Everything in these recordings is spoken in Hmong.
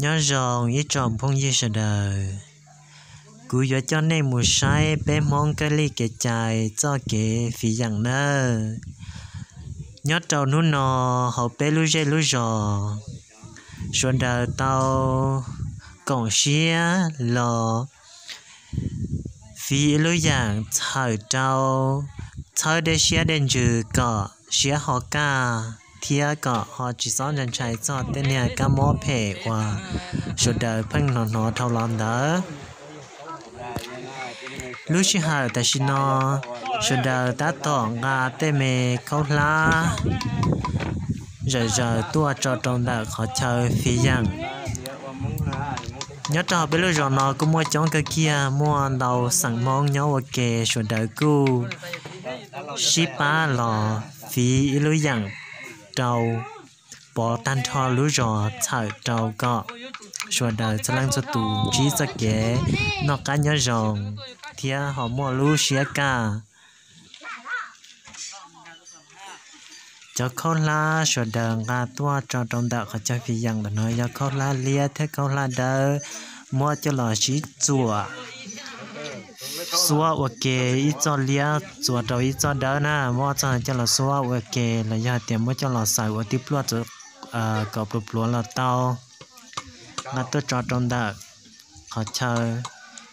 Nyob zoo ib tsoom phooj ywg sawv daws, kuv yuav coj nej mus saib peb Hmoob kab li kev cai txoj kev fiv yeem nawb. Nyob rau hnub no, hauv peb lub zej lub zos, sawv daws tau koom siab los fiv ib lub yeem txhawm rau txhawb dej siab dej ntsws kom siab ho kaj thiab kom ho tsis txhob ntshai txog tej niag kab mob phem uas sawv daws pheej hnov hnov dhau los ntawd. Lub sij hawm tam sim no, sawv daws tab tom nqa tej me khaub hlab zawm zaws tuaj tso rau ntawm qhov chaw fiv yeem. Nyob rau hauv peb lub zos no kuj muaj coob kawg kiag, muaj ntau xeem Hmoob nyob ua ke, sawv daws kuj sib pab los fiv ib lub yeem rau pov tag nrho lub zos txhawm rau kom sawv daws txhua leej txhua tus ntsib txoj kev noj qab nyob zoo thiab ho muaj lub siab kaj. Cov khaub hlab sawv daws nqa tuaj tso rau ntawm qhov chaw fiv yeem ntawm no yog khaub hlab liab thiab khaub hlab dawb, muab coj los sib txuam xuab ua ke, ib txoj liab txuas rau ib txoj dawb na, muab ob txoj coj los xuab ua ke los yog hais tias muab coj los xaws ua tib pluaj kom pluav pluav los tau. Nqa tuaj tso rau ntawm qhov chaw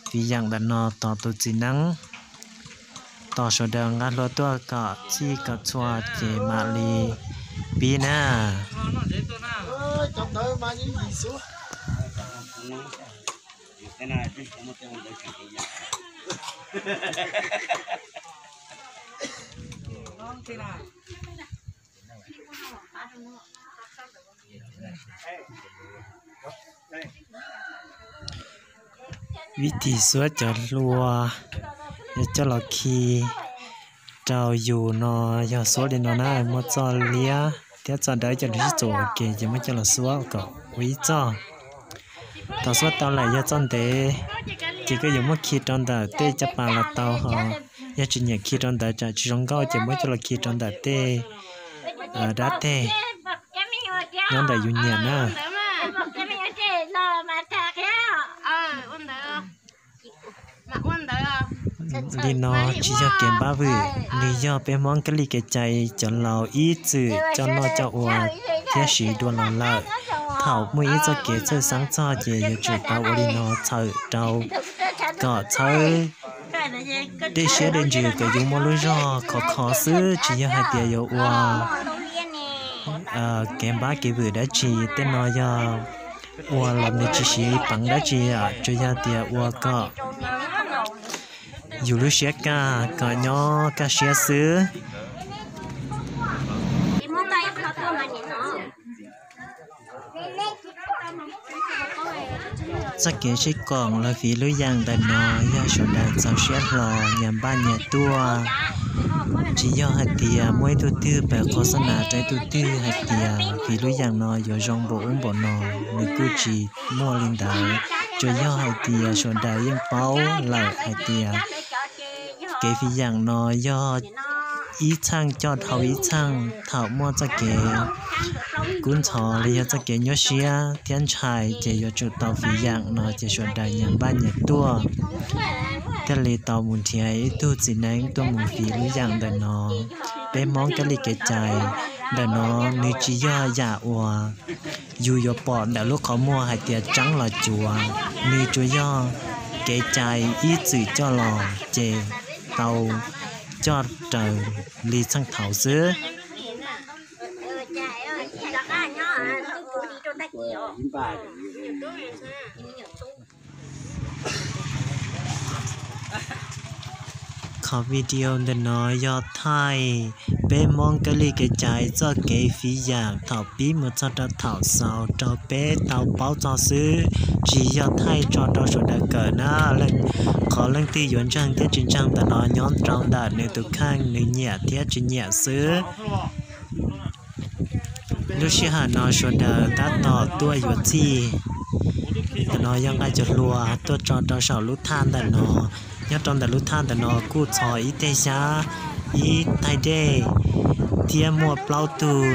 fiv yeem ntawm no tos tus txiv neeb, tos sawv daws nqa hlua tuaj kom txhij kom txhua ces mam li pib na. Vib tis xuab cov hlua yuav coj los khi rau yus no yog xuab li no na, muab txoj liab thiab txoj dawb coj los sib txuas ua ke ces muab coj los xuab kom ua ib txoj. Thaum xuab tau lawm yog txoj ntev, ces koj yuav muab khi rau ntawm tej caj pas los tau, ho yog tsis nyiam khi rau ntawd tsam tsis zoo nkauj ces muab coj los khi rau ntawm tej dab teg nyob ntawm yus nyiam na. Li no tsis yog kev npab vwm, nws yog peb Hmoob kab li kev cai cov laus ib txwm coj noj coj ua thiab siv dua los lawm. Thaum muaj ib txoj kev txhawj xeeb txog ces yuav tsum tau ua li no txhawm rau kom txhawb dej siab dej ntsws kom yus muaj lub zog khov kho xwb, tsis yog hais tias yuav ua kev npab kev vwm dab tsi. Tej no yog ua los nws tsis siv peev dab tsi, tsuas yog tias ua kom yus lub siab kaj kom nyob kaj siab xwb. Txoj kev sib koom los fiv lub yeem ntawm no yog sawv daws txaus siab hlo nyias npaj nyias tuaj. Tsis yog hais tias muaj ib tug twg pab qhov xab nas rau ib tug twg hais tias fiv lub yeem no yuav zoo npaum ub npaum no, nws kuj tsis muaj li ntawd. Tsuas yog hais tias sawv daws yeej paub lawm hais tias kev fiv yeem no yog ib txheej coj dhau ib txheej. Thaum muaj txoj kev kub ntxhov los yog txoj kev nyuaj siab thiab ntshai ces yuav tsum tau fiv yeem no ces sawv daws nyias npaj nyias tuaj, thiaj li tau mus nrhiav ib tug txiv neeb tuaj mus fiv lub yeem ntawm no. Peb Hmoob kab li kev cai ntawm no nws tsis yog yam uas yus yuav pom ntawm lub qhov muag hais tias tseeb los cuav, nws tsuas yog kev cai ib txwm coj los ces tau coj raws li txheej thaum xwb. Qhov video ntawm no yog thaij peb Hmoob kab li kev cai txoj kev fiv yeem thaum pib mus txog rau thaum xaus rau peb tau paub txog xwb, tsis yog thaij tso rau sawv daws kawm na. Qhov leej twg yuav ntseeg thiab tsis ntseeg ntawm no nyob rau ntawm nws tus kheej nws nyiam thiab tsis nyiam xwb. Lub sij hawm no sawv daws tab tom tuaj yuav txhij. Ntawm no yog nqa cov hlua tuaj tso rau saum lub thaj ntawm no. Nyob rau ntawm lub thaj ntawm no kuj txhos ib teg xyab, ib taig dej, thiab muaj plaub tug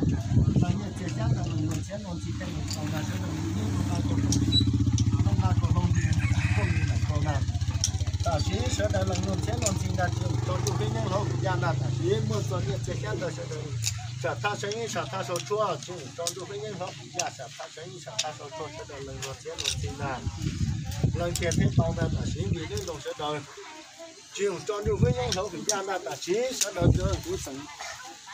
Lees nyiaj txiag xyab ntawd lees luag ntxhiab luag ntxhi tej lees tau na sawv daws, nqa kom zoo, nqa kom zoo, tuaj li lawm tau na. Tam sim sawv daws lees luag ntxhiab luag ntxhi ntag, tsis tso ntsuj peb yeeb hlob kuv yaj ntag. Tam sim muaj txog nyiaj txiag xyab ntawd sawv daws sam thaj seev ib sam thaj sau tshuaj, tsis tso ntsuj peb yeeb hlob kuv yaj, sam thaj seev ib sam thaj sau tshuaj, sawv daws lees luag ntxhiab luag ntxhi ntag. Lees tiag thiab tau ntag, tam sim nqis lub ntoos sawv daws tsis tso ntsuj peb yeeb hlob kuv yaj ntag. Tam sim sawv daws kuv xeem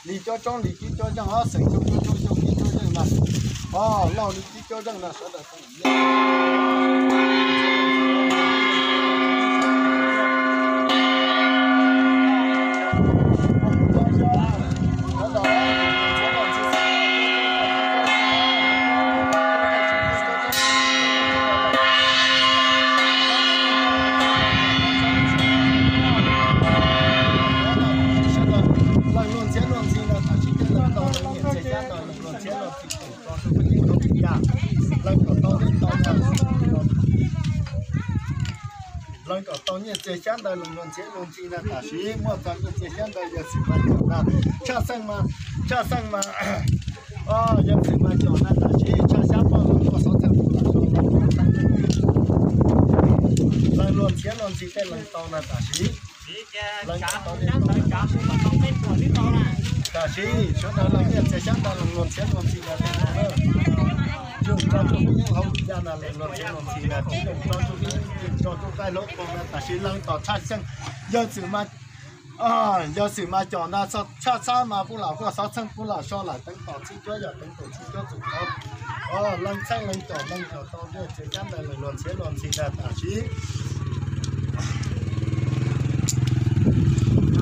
li cob tsoob li kib cob zeej, ob xeem xyoo cob tsoob xyoo kib cob zeej ntag, o, loj li kib cob zeej ntag, sawv daws lees luag ntxhiab luag ntxhi ntag. Tam sim coj tau nyiaj txiag xyab ntawd lees luag ntxhiab luag ntxhi, tsis tso ntsuj peb yeeb hlob kuv yaj, lees kom tau nyiaj txiag xyab ntawd lees luag ntxhiab luag ntxhi ntag. Tam sim muaj txog nyiaj txiag xyab ntawd yawg txwm mas com ntag, tshaj xeej mas, tshaj xeej mas, o, yawg txwm mas com ntag. Tam sim tshaj xyab poj ntxoog tuaj xov txheej pub los so, lees luag ntxhiab luag ntxhi tej lees tau ntag. Tam sim lees tau, tam sim sawv daws lees nyiaj txiag xyab ntawd lees luag ntxhiab luag ntxhi ntag. Yog tso ntsuj peb yeeb hlob kuv yaj ntag, lees luag ntxhiab luag ntxhi ntag, tsis tso ntsuj peb yeeb, tsis tso ntsuj peb hlob kuv ntag. Tam sim lees tom tshaj xeej, yawg txwm mas, yawg txwm mas com ntag, tshaj xyab mas pub los kuj xov txheej pub los so lawm, teev tom txhib cuab yog teev tom txhib cuab txwm tau. O, lees txheej lees com lees com tau nyiaj txiag xyab ntawd lees luag ntxhiab luag ntxhi ntag. Tam sim,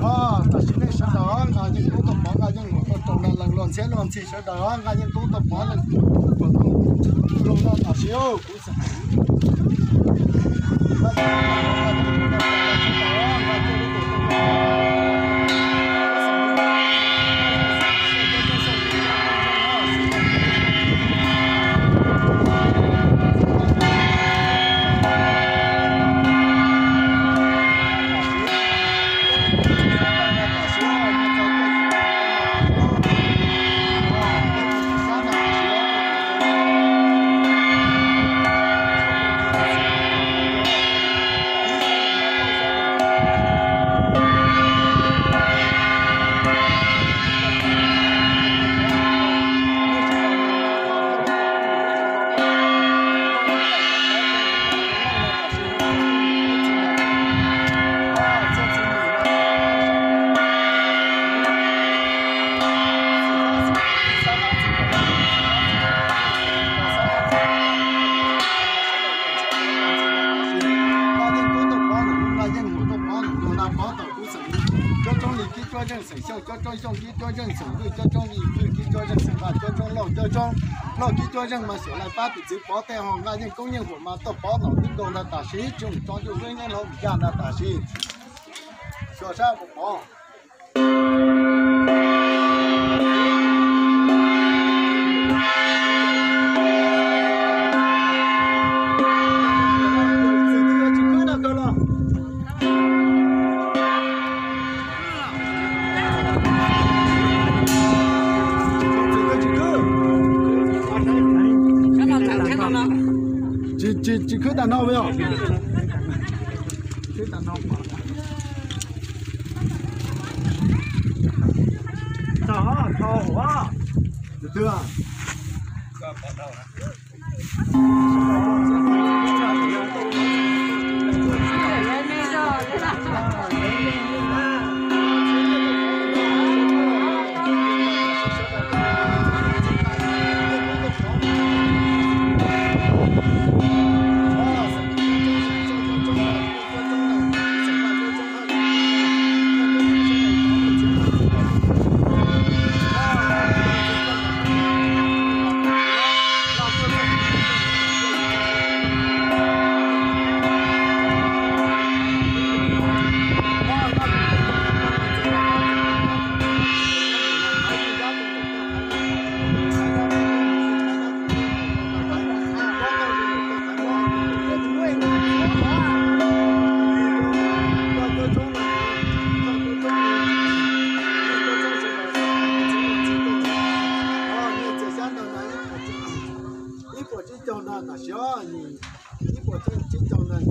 o, tam sim nej sawv daws nqa yeej koob tuaj pov, nqa yeej huam tuaj rau na, lees luag ntxhiab luag ntxhi sawv daws nqa yeej koob tuaj pov, lees luag ntxhiab luag ntxhi no tam sim kuv Cob tsoob li kib cob zeej xeem xyooj, cob tsoob xyooj kib cob zeej xeem vwj, cob tsoob li vwj kib cob zeej xeem vaj, cob tsoob loj, cob tsoob loj kib cob zeej mas xyuam laj pab tus txwv pov tej ho nqa yeej koob yeej huam mas tuaj pov ntaus lub nkaus ntag. Tam sim tsis tso ntsuj peb yeeb hlob kuv yaj ntag. Tam sim xyuas sab pov. Tsis, tsis khwb tag no yog? Tam sim no yim ib puas tsib caug nees,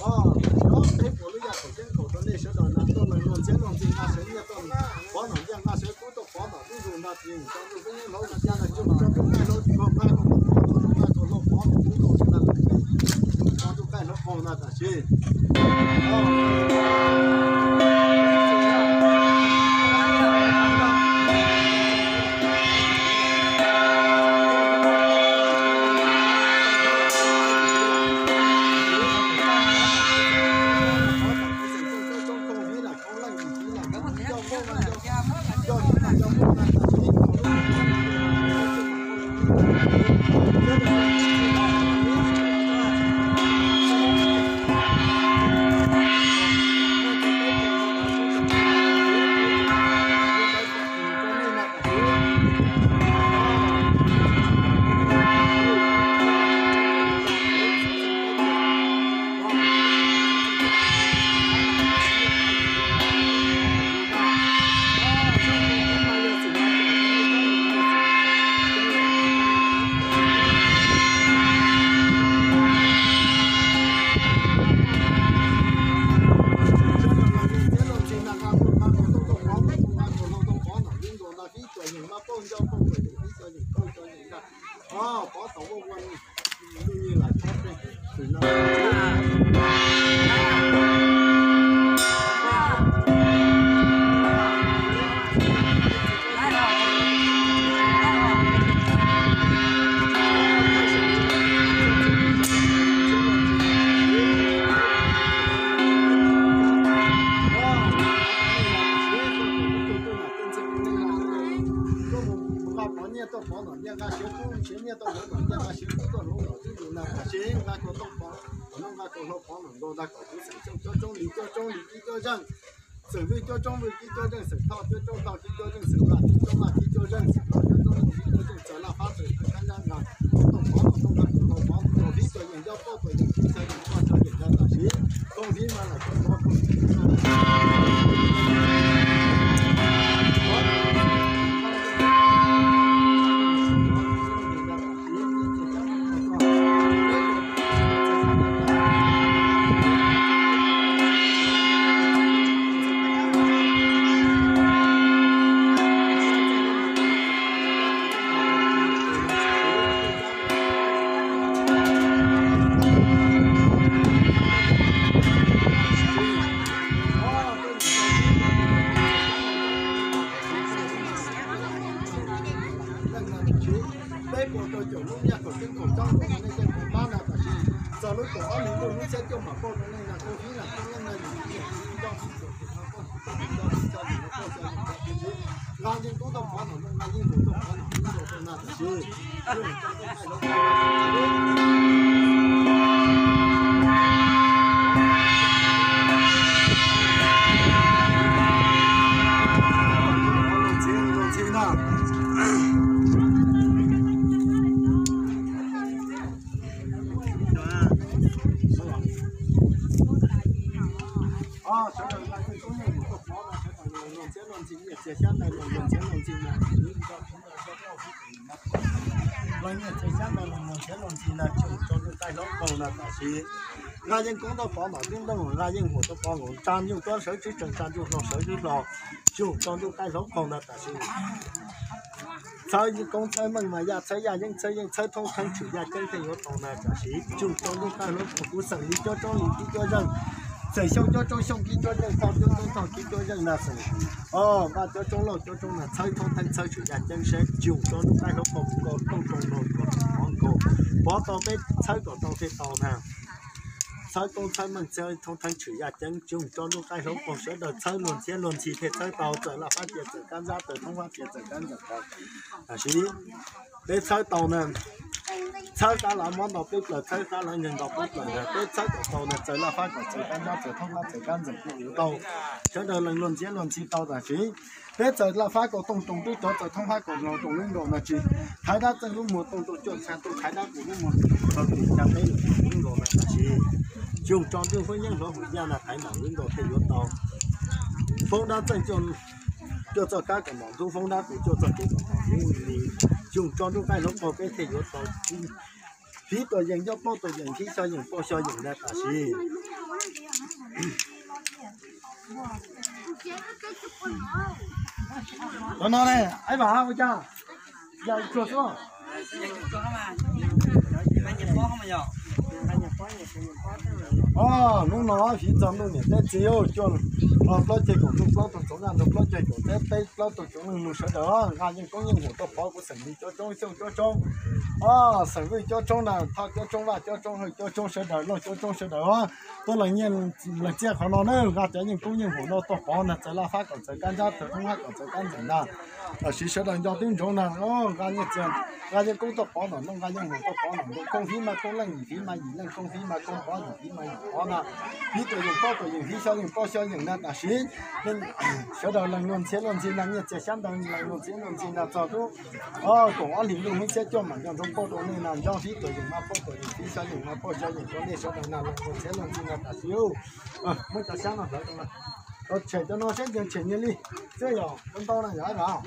o, tam sim no peb puas lub yaj khaum ceeb khaum rau nej sawv daws na, tuaj lees luag ntxhiab luag ntxhi nqa sawv nyiaj tuaj pov nom nyiaj, nqa sawv kub tuaj pov nom lub zos no ces tso ntuj peb nyob hauv lub yaj no coj tso ntuj qaij hluav tsis pov nqa kom pov nqa kom hlau pov nom lub zos no, tso ntuj qaij hluav qaug no tam sim nqa pov nyiaj tuaj pov nom nyiaj, nqa siav kub siav nyiaj tuaj hluav nom nyiaj, nqa siav kub tuaj hluav nom lub zos no tam sim nqa kom tau pov, nqa kom hlau pov nom nkaus ntag kom kuv xeem Xyooj coob coob, Lis coob coob, Lis Kib coob zeej, xeem Vwj coob coob, Vwj Kib coob zeej, xeem Thoj coob coob, Thoj Kib coob zeej, xeem Vaj coob coob, Vaj Kib coob zeej, xeem Thoj coob coob, Thoj Kib coob zeej, txawm laj fab txawm thawj kab nab nqa tuaj pov nom tuaj nqa kom hlau pov nom nkaus, Vij txawm yeem yog poj txawm yeem tsis txhais yeem poj txawm yeem yog tam sim Koom Vij mas lam Peb puas rau caum lub yaj khaum ceeb khaum coob rau nej tej khaum pab no tam sim txog lub kaum ob hlis ntuj lub xiab cuaj mam pauj rau nej no, Koom Vij no peb leej no yim ib yam li nco ib yam li no, nqa yeej kub tuaj pov nom, nqa yeej vus tuaj pov nom, ib yam li no tam sim Los nyiaj txiag xyab ntawd los mus nrhiav los ntxhi na, tsuj tso ntuj qaij hluav qaug no tam sim. Nqa yeej koob tuaj pov nom tib ntooj, nqa yeej huam tuaj pov nkaus, tsa ntuj koob sawv tswb tsees, tsa ntuj hlau sawv tswb hlau, tsuj tso ntuj qaij hluav qaug no tam sim. Txhawb koob txhawb meej mas yaj txhawb yaj yeeb txhawb yeej txhawb thoob theeb tshwm yaj ceeb thiaj yuav tau na tam sim. Tsuj tso ntuj qaij hluav qaug, kuv xeem Lis coob coob, Lis Kib coob zeej, xeem Xyooj coob coob, Xyooj Kib coob zeej, Thoj coob coob, Thoj Kib coob zeej na, xeem Vaj coob coob, Lauj coob coob na, txhawb thoob theeb txhawb tshwm yaj ceeb seb tsuj tso ntuj qaij hluav qaug nkaus, tsuj tso ntuj qaij hluav qaug nkaus, pov tau peb txhawb kom tau thiaj tau na. Txhawb koob txhawb meej txhawb thoob theeb tshwm yaj ceeb, tsuj tso ntuj qaij hluav qaug, sawv daws txhawb luag ntxhiab luag ntxhi thiaj txhawb tau, txawm laj fab cia txawm kab ntsab, txawm thoob fab cia txawm kab ntsab tau. Tam sim peb txhawb tau na, txhawb kab lav mob nto peb plaws, txhawb kab lav nkeeg nto peb plaws na, peb txhawb kom tau na, txawm laj fab kom txawm kab ntsab, txawm thoob fab txawm kab ntsab thiaj yuav tau. Sawv daws lees luag ntxhiab luag ntxhi tau tam sim. Peb txawm laj fab kom toog toog twb rov txawm thoob fab kom hlau toog lub nkaus no tsis thaiv dab txeeg lub muag, toog toog cuaj txhab tuaj thaiv dab kuv lub muag, txog tim caj teb lub nkaus no tam sim. Tsuj tso ntuj hwj yeeb hluav hwm yaj na, thaiv nom lub nkaus thiaj yuav tau. Foob dab txeeg cuaj txoj kab kom nom ntub, foob dab kuv cuaj txoj kev kom nom ntub li. Tsuj tso ntuj qaij hluav qaug peb thiaj yuav tau. Fiv tuam yeem nco plaub tuam yeem, fiv xyo yeem plaub xyo yeem na tam sim. Cov no ne, aib vam ua cas? Yog tsuag xwb. O, hnub no fiv txog ntuj niam teb txiv, cuaj hlo plaub ceg kaum ntuj plaub tug txoov nqaj ntuj plaub ceg kaum teb peb plaub tug tsoom neeg nus sawv daws nqa yeej koob yeej hum tuaj pov kuv xeem Lis Cob Tsoob Xyooj Cob Tsoob. O, xeem Vwj Cob Tsoob na, Thoj Cob Tsoob, Vaj Cob Tsoob, Hawj Cob Tsoob sawv daws, Looj Cob Tsoob sawv daws, tuaj lees nyiaj lees txiaj qhov no na, nqa cov yeej koob yeej hum no tuaj pov na, txawv laj fab kom txawv kab ntsab, txawv thoob hab kom txawv kab ntxeem na. Tam sim sawv daws nco twb ntsoov na, nqa nyiaj txiag, nqa yeej koob tuaj pov no, nqa yeej hum tuaj pov no, nqa koob fiv mas koob leej, yim fiv mas yim leej, koob fiv mas koob pov, yim fiv mas yim pov na. Fiv tuam yeem plaub tuam yeem, fiv xyo yeem plaub xyo yeem na tam sim. Sawv daws lees luag ntxhi luag ntxhi na, nyiaj txiag xyab ntawv lees luag ntxhi luag ntxhi na txog tub kaum ob hlis ntuj hnub xiab cuaj mam nco ntsoov pauj rau nej na, nco fiv tuam yeem mas pauj tuam yeem, fiv xyo yeem mas pauj xyo yeem rau nej sawv daws na, lees luag ntxhi luag ntxhi na tam sim. Muab cov xyab no hlawv rau na. Tshem cov no seb ntshe tshem nyiaj li xwb yog ntau ntau na yog lam.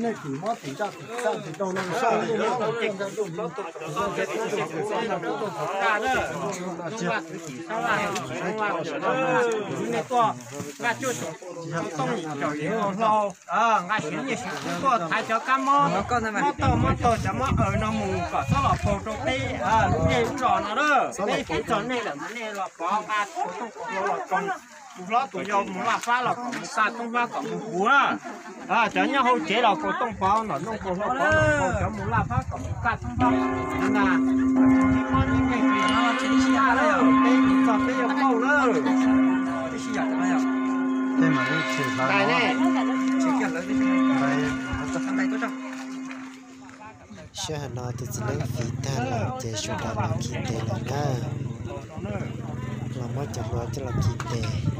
Nej tim mob tim ntsaj tim xaj tim taug no saj li nej tuaj nqa cuaj xyoos tooj yim caum yim hlau, nqa siv nyiaj siv kub tuaj thaiv cov kab mob, mob taug mob taug cov mob aws no mus kom txhob los paug rau peb lub zej lub zos no lawm. Peb fiv txog nej lawm mas nej los pov nqa kaus tooj kaus hlau los koog, tus hlob tus yau mus laj fab los kom mus kaj toob fab kom mus puv na. Cov nyob hauv tsev los kaus tooj pov, nram nroog kaus hlau pov, cov mus laj fab kom mus kaj toob fab kom mus na. Tsis mob tsis nkeeg, tsis mob tsis nkeeg, peb fiv txog peb yuav pauj lawm. Tej mam li tshwm hlawv no. Sij hawm no tus txiv neeb fiv tag lawm ces sawv daws los khi tes lawm na. Los muab cov hlua coj los khi tes.